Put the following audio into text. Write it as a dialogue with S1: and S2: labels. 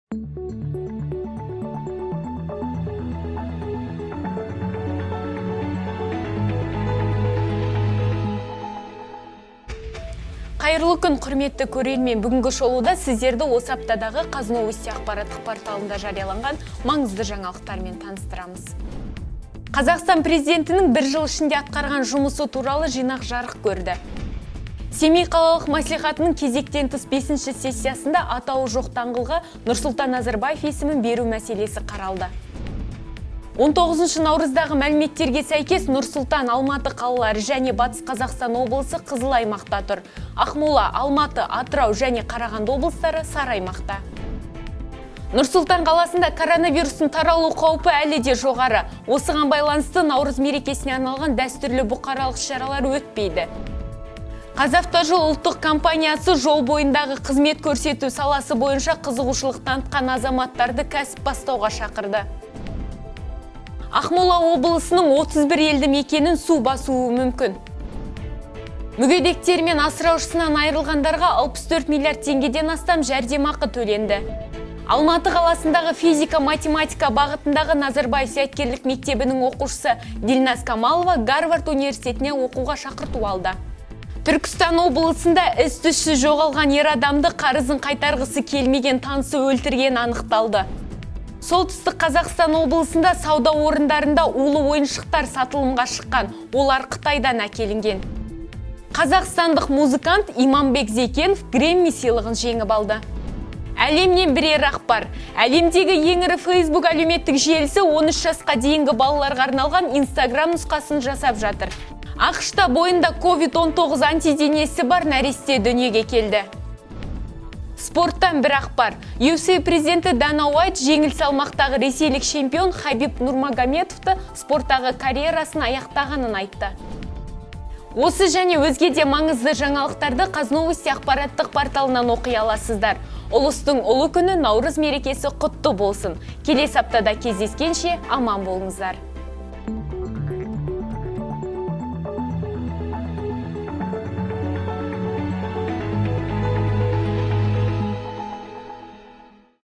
S1: Қайырлы күн, құрметті көрермен! Бүгінгі шолуда сіздерді осы аптадағы «Қазновости» ақпараттық порталында жарияланған маңызды жаңалықтармен таныстырамыз. Қазақстан президентінің бір жыл ішінде атқарған жұмысы туралы жинақ жарық көрді. Семей қалалық мәслихатының кезектен тыс бесінші сессиясында атауы жоқ даңғылға Нұрсұлтан Назарбаев есімін беру мәселесі қаралды. 19 наурыздағы мәліметтерге сәйкес, Нұр-Сұлтан, Алматы қалалары және Батыс Қазақстан облысы қызыл аймақта тұр. Ақмола, Алматы, Атырау және Қарағанды облыстары сары аймақта. Нұр-Сұлтан қаласында коронавирустың таралу қаупі әлі де жоғары. Осыған байланысты Наурыз мерекесіне арналған дәстүрлі бұқаралық шаралар өтпейді. «Қазавтожол» ұлттық компаниясы жол бойындағы қызмет көрсету саласы бойынша қызығушылық танытқан азаматтарды кәсіп бастауға шақырды. Ақмола облысының 31 елді мекенін су басуы мүмкін. Мүгедектер мен асыраушысынан айырылғандарға 64 миллиард теңгеден астам жәрдемақы төленді. Алматы қаласындағы физика-математика бағытындағы Назарбаев зияткерлік мектебінің оқушысы Дильназ Камалова Гарвард университетіне оқуға шақырту алды. Түркістан облысында із-түзсіз жоғалған ер адамды қарызын қайтарғысы келмеген танысы өлтіргені анықталды. Солтүстік Қазақстан облысында сауда орындарында улы ойыншықтар сатылымға шыққан. Олар Қытайдан әкелінген. Қазақстандық музыкант Иманбек Зейкенов Грэмми сыйлығын жеңіп алды. Әлемнен бірер ақпар. Әлемдегі ең ірі Facebook әлеуметтік желісі 13 жасқа дейінгі балаларға арналған Instagram нұсқасын жасап жатыр. АҚШ-та бойында COVID-19 антиденесі бар нәресте дүниеге келді. Спорттан бір ақпар. UFC президенті Дана Уайт жеңіл салмақтағы ресейлік чемпион Хабиб Нурмагомедовты спорттағы карьерасын аяқтағанын айтты. Осы және өзге де маңызды жаңалықтарды «Қазновости» ақпараттық порталынан оқи аласыздар. Ұлыстың ұлы күні, Наурыз мерекесі құтты болсын. Келесі аптада кездескенше аман болыңыздар.